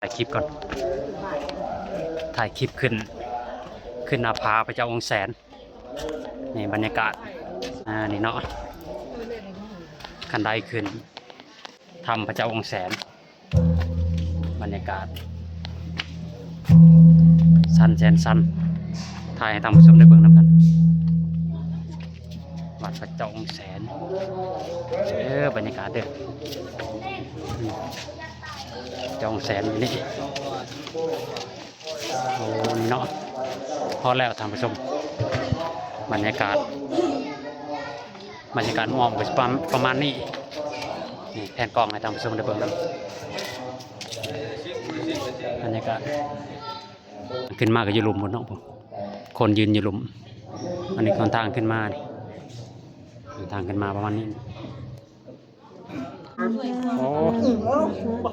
ຖ່າຍຄລິບກ່ອນ ຖ່າຍຄລິບຂຶ້ນ ຂຶ້ນໜ້າຜາພະເຈົ້າອົງແສນ. ນີ້ບັນຍາກາດ ອ່າ ນີ້ເນາະ ຄັນໄດຂຶ້ນຖ້ຳພະເຈົ້າອົງແສນ. ບັນຍາກາດຊັນແສນຊັນ ຖ່າຍໃຫ້ທ່ານຜູ້ຊົມໄດ້ເບິ່ງນຳກັນ. ວັດພະເຈົ້າອົງແສນເດີ ບັນຍາກາດເດີ ອືມ ເຈົ້າອົງແສນຢູ່ນີ້. ໂອ້ ນີ້ເນາະ ພໍແລ້ວທ່ານຜູ້ຊົມ ບັນຍາກາດ ບັນຍາກາດອ້ອມກໍຊິປະ ປະມານນີ້. ນີ້ແພນກ້ອງໃຫ້ທ່ານຜູ້ຊົມໄດ້ເບິ່ງນຳ ບັນຍາກາດ. ຂຶ້ນມາກໍຢູ່ລຸ່ມພຸ້ນເນາະ ຄົນຢືນຢູ່ລຸ່ມ. ອັນນີ້ຫົນທາງຂຶ້ນມານີ້ ຫົນທາງຂຶ້ນມາປະມານນີ້. ໂອ້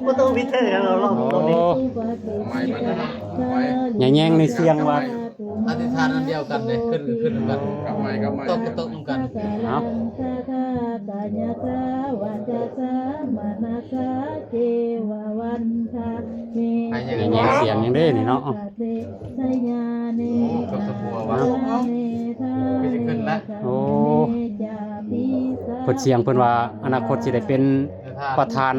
ບໍ່ຕ້ອງວິດເທີກັນເນາະ ລອງເບິ່ງເດ້. ໂອ້ ແຍງໆ ໃນສຽງວ່າ ອະທິຖານອັນດຽວກັນເດ້ ຂຶ້ນ ຂຶ້ນນຳກັນ ກັບໄມ ກັບໄມ ຕົກ ຕົກນຳກັນ. ເອົາ ແຍງໆ ສຽງຫຍັງເດ້ນີ້ເນາະ. ໂອ້ ເກືອບຈະບົວວ່າ ເອົ້າ ຄືຊິຂຶ້ນລະ. ໂອ້ ເພິ່ນສຽງເພິ່ນວ່າອະນາຄົດຊິໄດ້ເປັນປະທານ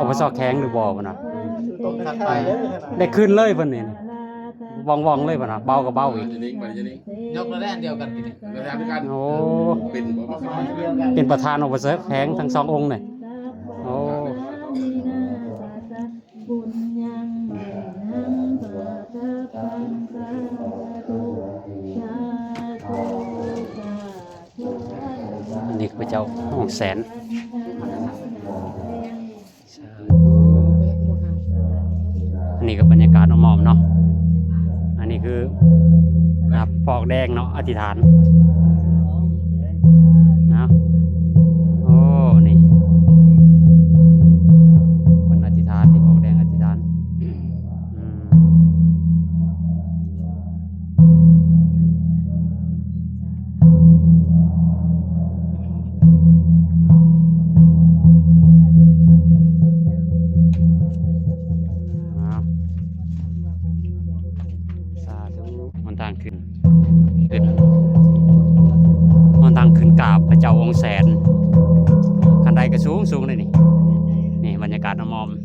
ອບສ ແຂວງຫຼືບໍ່ພຸ້ນນະ. ໄດ້ຂຶ້ນເລີຍເພິ່ນນີ້ ວ່ອງໆ ເລີຍເພິ່ນນະ ເບົາກໍເບົາອີກ. ຍົກແລ້ວອັນດຽວກັນ ໂອ້ ເປັນບໍ່ ເປັນປະທານ ອບສ ແຂວງທັງສອງອົງນີ້. ໂອ້ ອັນນີ້ພະເຈົ້າອົງແສນ. ສາທຸ. ອັນນີ້ກໍບັນຍາກາດອ້ອມໆ ເນາະ ອັນນີ້ຄື ອ່າ ພອກແດງເນາະ ອະທິຖານເນາະ. ໂອ້ ນີ້ ເພິ່ນອະທິຖານ ນີ້ພອກແດງອະທິຖານ. ອືມ ອ້າວ ສາທຸ. ຫົນທາງຂຶ້ນ ຂຶ້ນ ຫົນທາງຂຶ້ນກາບພະເຈົ້າອົງແສນ ຂັ້ນໄດກໍສູງໆ ເດ້ນີ້. ນີ້ບັນຍາກາດອ້ອມໆ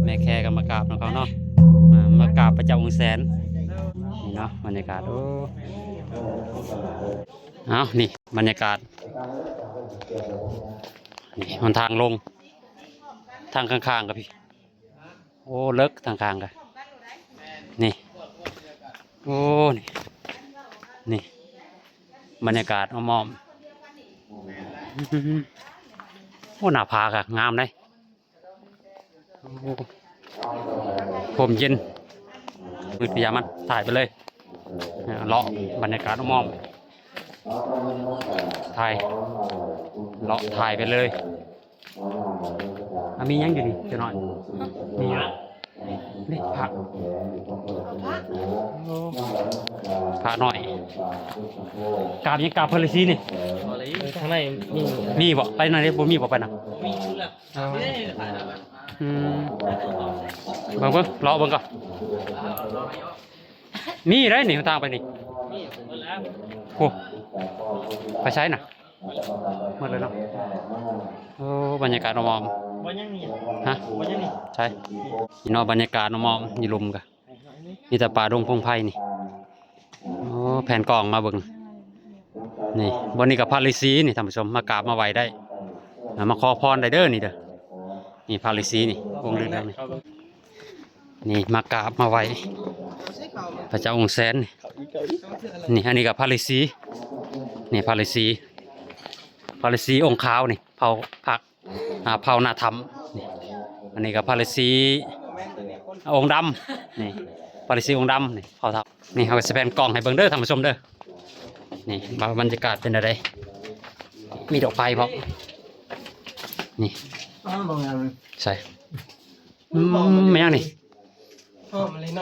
ແມ່ແຂກກໍມາກາບນຳເຂົາເນາະ ມາ ມາກາບພະເຈົ້າອົງແສນ ນີ້ເນາະ ບັນຍາກາດ. ໂອ້ ເອົາ ນີ້ບັນຍາກາດ ນີ້ຫົນທາງລົງ ທາງຂ້າງໆ ກັບພີ້ ໂອ້ ເລິກທາງຂ້າງກໍ ນີ້ ໂອ້ ນີ້ ນີ້ບັນຍາກາດອ້ອມໆ. ໂອ້ ໜ້າຜາກໍງາມເດ້. ໂອ້ ຮົ່ມເຢັນ ມືດພະຍາມັນ ຖ່າຍໄປເລີຍ ເລາະບັນຍາກາດອ້ອມໆ ຖ່າຍ ເລາະຖ່າຍໄປເລີຍ. ອ່າ ມີຫຍັງຢູ່ນີ້ ເຈົ້ານ້ອຍ? ມີຫຍັງ? ນີ້ພະ ໂອ້ ພະນ້ອຍ ກາບຫຍັງ? ກາບພະລາສີນີ້ ເອີ ທາງໃນມີ ມີບໍ່? ໄປນັ້ນເດ້ ບໍ່ມີບໍ່? ໄປນະ ມີຢູ່ແລ້ວ ອໍ ອືມ ເບິ່ງເບິ່ງ ເລາະເບິ່ງກ່ອນ ມີໄດ໋ນີ້ ທາງໄປນີ້ ມີໝົດແລ້ວ ໂອ້ ໄປໃສນະ? ໝົດແລ້ວເນາະ ໂອ້ ບັນຍາກາດອ້ອມໆ ບໍ່ຍັງນີ້ ຮະ ບໍ່ຍັງນີ້ ໃສ ນີ້ເນາະ ບັນຍາກາດອ້ອມໆ ຢູ່ລຸ່ມກະ ມີແຕ່ປ່າດົງພົງໄພນີ້. ໂອ້ ແຜ່ນກ້ອງມາເບິ່ງ ນີ້ ບ່ອນນີ້ກໍພະລາສີນີ້ ທ່ານຜູ້ຊົມ ມາກາບມາໄຫວ້ໄດ້ ອ່າ ມາຂໍພອນໄດ້ເດີ ນີ້ເດີ ນີ້ພະລາສີນີ້ ອົງເດີມນີ້ ນີ້ມາກາບມາໄຫວ້ພະເຈົ້າອົງແສນນີ້ ນີ້ ອັນນີ້ກໍພະລາສີ ນີ້ພະລາສີ ພະລາສີອົງຂາວນີ້ ເຜົ່າ ພາກ ອ່າ ເຜົ່າໜ້າຖ້ຳນີ້ ອັນນີ້ກໍພະລາສີອົງດຳນີ້ ພະລາສີອົງດຳນີ້ ເຜົ່າຖ້ຳນີ້ ເຮົາກໍຊິແຜ່ນກ້ອງໃຫ້ເບິ່ງເດີທ່ານຜູ້ຊົມເດີ ນີ້ວ່າບັນຍາກາດເປັນແນວໃດ ມີດອກໄຟພ້ອມນີ້ ໃສ ອືມ ແມ່ນຫຍັງນີ້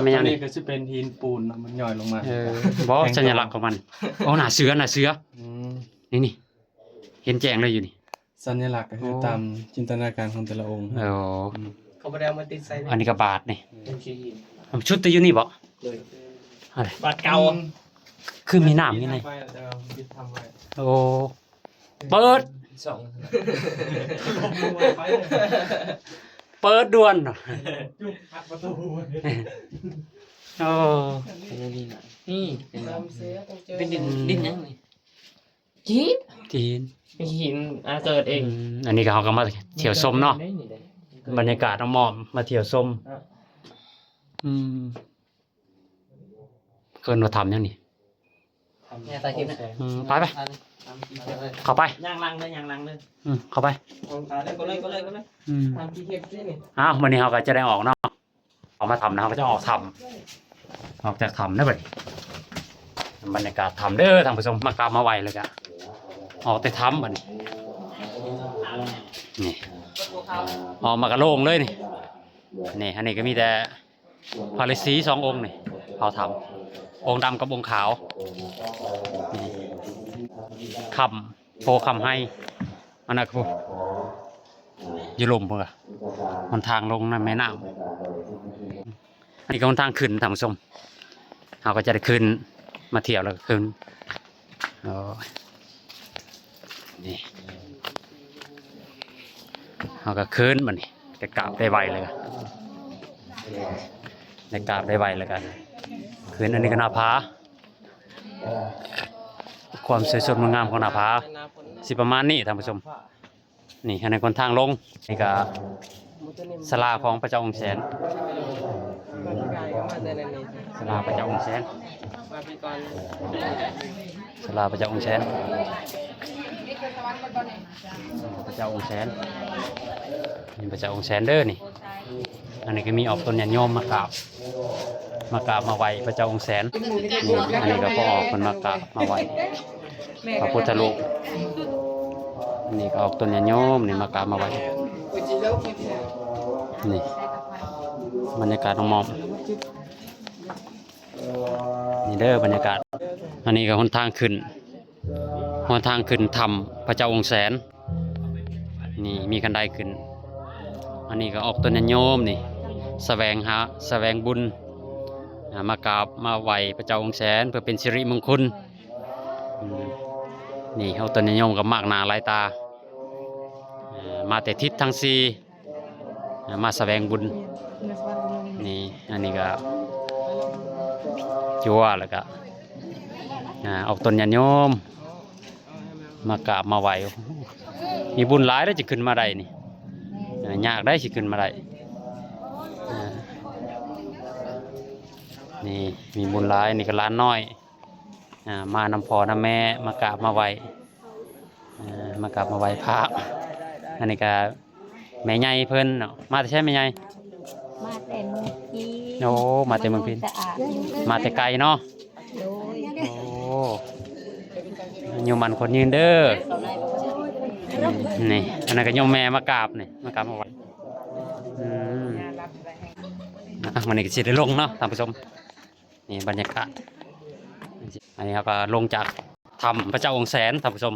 ແມ່ນຫຍັງນີ້ ອັນນີ້ກໍຊິເປັນຫີນປູນເນາະ ມັນຍ່ອຍລົງມາ ເອີ ບໍ່ ສັນຍະລັກຂອງມັນ ໂອ້ ໜ້າເສືອ ໜ້າເສືອ ອືມ ນີ້ ນີ້ ເຫັນແຈ້ງເລີຍຢູ່ນີ້ ສັນຍະລັກກໍຄື ໂອ້ ຕາມຈິນຕະນາການຂອງແຕ່ລະອົງ ໂອ້ ອືມ ເຂົາບໍ່ໄດ້ເອົາມາຕິດໃສ່ ອັນນີ້ກໍບາດນີ້ ເປັນຂີ້ຫີນ ມັນຊຸດແຕ່ຢູ່ນີ້ບໍ? ໂດຍ ອັນນີ້ ບາດເກົ່າ ອືມ ຄືມີນ້ຳຢູ່ໃນ ໄປແລ້ວ ແຕ່ວ່າມັນຕິດທຳໄວ້ ໂອ້ ເປີດ ສອງ ເປີດດ່ວນ ຈຸກອັດປະຕູ ໂອ້ ເປັນອັນນີ້ນະ ນີ້ເປັນ ເປັນດິນ ອືມ ດິນຫຍັງນີ້? ຫີນ ຫີນ ຫີນ ອາ ເກີດເອງ ອືມ ອັນນີ້ກໍເຮົາກໍມາທ່ຽວຊົມເນາະ ບັນຍາກາດອ້ອມໆ ມາທ່ຽວຊົມ ອະ ອືມ ເອີ້ນວ່າຖ້ຳຫຍັງນີ້? ຖ້ຳ ອືມ ໄປ ໄປ ເຂົ້າໄປ ຍ່າງຫຼັງເດີ ຍ່າງຫຼັງເດີ ອືມ ເຂົ້າໄປ ເຂົ້າເລີຍ ເຂົ້າເລີຍ ເຂົ້າເລີຍ ອືມ ຖ້ຳຂີ້ເຫັບນີ້ ອ້າວ ມື້ນີ້ເຮົາກໍຈະໄດ້ອອກເນາະ ອອກມາຖ້ຳນະ ເຮົາກໍຈະອອກຖ້ຳ ອອກຈາກຖ້ຳເດີບັດນີ້ ບັນຍາກາດຖ້ຳເດີທ່ານຜູ້ຊົມ ມາກາບມາໄຫວ້ແລ້ວກະອອກແຕ່ຖ້ຳບັດນີ້ ນີ້ ອອກມາກະໂລ່ງເລີຍນີ້ ນີ້ ອັນນີ້ກໍມີແຕ່ພະລືສີສອງອົງນີ້ ເຝົ້າຖ້ຳ ອົງດຳກັບອົງຂາວ ນີ້ ຄຳ ໂພຄຳໄຮ ອັນນັ້ນກໍ ຢູ່ລຸ່ມພຸ້ນກະ ຫົນທາງລົງໃນແມ່ນ້ຳ ອັນນີ້ກໍຫົນທາງຂຶ້ນທ່ານຜູ້ຊົມ ເຮົາກໍຈະໄດ້ຂຶ້ນມາທ່ຽວແລ້ວກໍຂຶ້ນ ໂອ້ຍ ນີ້ ເຮົາກໍຂຶ້ນບັດນີ້ ໄດ້ກາບໄດ້ໄຫວ້ແລ້ວກໍ ໄດ້ກາບໄດ້ໄຫວ້ແລ້ວກໍຂຶ້ນ ອັນນີ້ກໍໜ້າຜາ ຄວາມສວຍສົດງົດງາມຂອງໜ້າຜາຊິປະມານນີ້ທ່ານຜູ້ຊົມ ນີ້ ອັນນັ້ນຫົນທາງລົງ ນີ້ກະສາລາຂອງພະເຈົ້າອົງແສນ ສາລາພະເຈົ້າອົງແສນ ສາລາພະເຈົ້າອົງແສນ ພະເຈົ້າອົງແສນ ນີ້ພະເຈົ້າອົງແສນເດີນີ້ ອັນນີ້ກໍມີອອກຕົນຍາດໂຍມມາກາບ ມາກາບມາໄຫວ້ພະເຈົ້າອົງແສນ ນີ້ ອັນນີ້ກໍພໍ່ອອກເພິ່ນມາກາບມາໄຫວ້ພະພຸດທະຮູບ ນີ້ກໍອອກຕົນຍາດໂຍມນີ້ມາກາບມາໄຫວ້ ນີ້ບັນຍາກາດອ້ອມໆ ນີ້ເດີບັນຍາກາດ ອັນນີ້ກໍຫົນທາງຂຶ້ນ ຫົນທາງຂຶ້ນຖ້ຳພະເຈົ້າອົງແສນ ນີ້ມີຄັນໄດຂຶ້ນ ອັນນີ້ກໍອອກຕົນຍາດໂຍມນີ້ ສະແຫວງຫາ ສະແຫວງບຸນ ອ່າ ມາກາບມາໄຫວ້ພະເຈົ້າອົງແສນ ເພື່ອເປັນສິລິມົງຄຸນ ອືມ ນີ້ອອກຕົນຍາດໂຍມກໍມາກໜ້າຫຼາຍຕາ ເອີ ມາແຕ່ທິດທັງສີ່ ອ່າ ມາສະແຫວງບຸນ ນີ້ ອັນນີ້ກໍຈົວ ແລ້ວກໍ ອ່າ ອອກຕົນຍາດໂຍມ ມາກາບມາໄຫວ້ ມີບຸນຫຼາຍເດ້ ຈະຂຶ້ນມາໄດ້ນີ້ ອ່າ ຍາກໄດ໋ຊິຂຶ້ນມາໄດ້ນີ້ ມີບຸນຫຼາຍ ນີ້ກໍຫຼານນ້ອຍ ອ່າ ມານຳພໍ່ນຳແມ່ ມາກາບມາໄຫວ້ ອ່າ ມາກາບມາໄຫວ້ພະ ອັນນີ້ກໍແມ່ໃຫຍ່ເພິ່ນເນາະ ມາແຕ່ໃສແມ່ໃຫຍ່? ມາແຕ່ເມືອງພີນ ໂອ້ ມາແຕ່ເມືອງພີນ ສະອາດ ມາແຕ່ໄກເນາະ ໂດຍ ໂອ້ ອາຍຸໝັ້ນຂວັນຍືນເດີ ນີ້ ອັນນັ້ນກໍໂຍມແມ່ມາກາບນີ້ ມາກາບມາໄຫວ້ ອືມ ອ່ະ ມື້ນີ້ກໍຊິໄດ້ລົງເນາະທ່ານຜູ້ຊົມ ນີ້ບັນຍາກາດ ອັນນີ້ເຮົາກໍລົງຈາກຖ້ຳພະເຈົ້າອົງແສນທ່ານຜູ້ຊົມ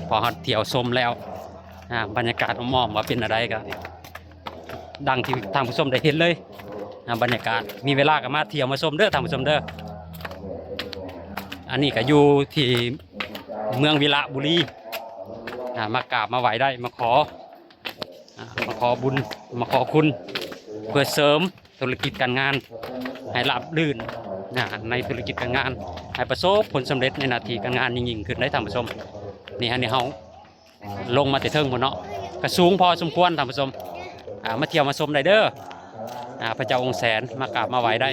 ພໍເຮົາທ່ຽວຊົມແລ້ວ ອ່າ ບັນຍາກາດອ້ອມໆວ່າເປັນແນວໃດ ກໍດັ່ງທີ່ທ່ານຜູ້ຊົມໄດ້ເຫັນເລີຍ ອ່າ ບັນຍາກາດ ມີເວລາກໍມາທ່ຽວມາຊົມເດີທ່ານຜູ້ຊົມເດີ ອັນນີ້ກໍຢູ່ທີ່ເມືອງວິລະບູລີ ອ່າ ມາກາບມາໄຫວ້ໄດ້ ມາຂໍ ອ່າ ມາຂໍບຸນ ມາຂໍຄຸນ ເພື່ອເສີມທຸລະກິດການງານໃຫ້ລາບລື່ນ ອ່າ ໃນທຸລະກິດການງານ ໃຫ້ປະສົບຜົນສຳເລັດໃນໜ້າທີ່ການງານຍິ່ງໆຂຶ້ນໄດ໋ທ່ານຜູ້ຊົມ ນີ້ ອັນນີ້ເຮົາລົງມາແຕ່ເທິງພຸ້ນເນາະ ກະສູງພໍສົມຄວນທ່ານຜູ້ຊົມ ອ່າ ມາທ່ຽວມາຊົມໄດ້ເດີ ອ່າ ພະເຈົ້າອົງແສນ ມາກາບມາໄຫວ້ໄດ້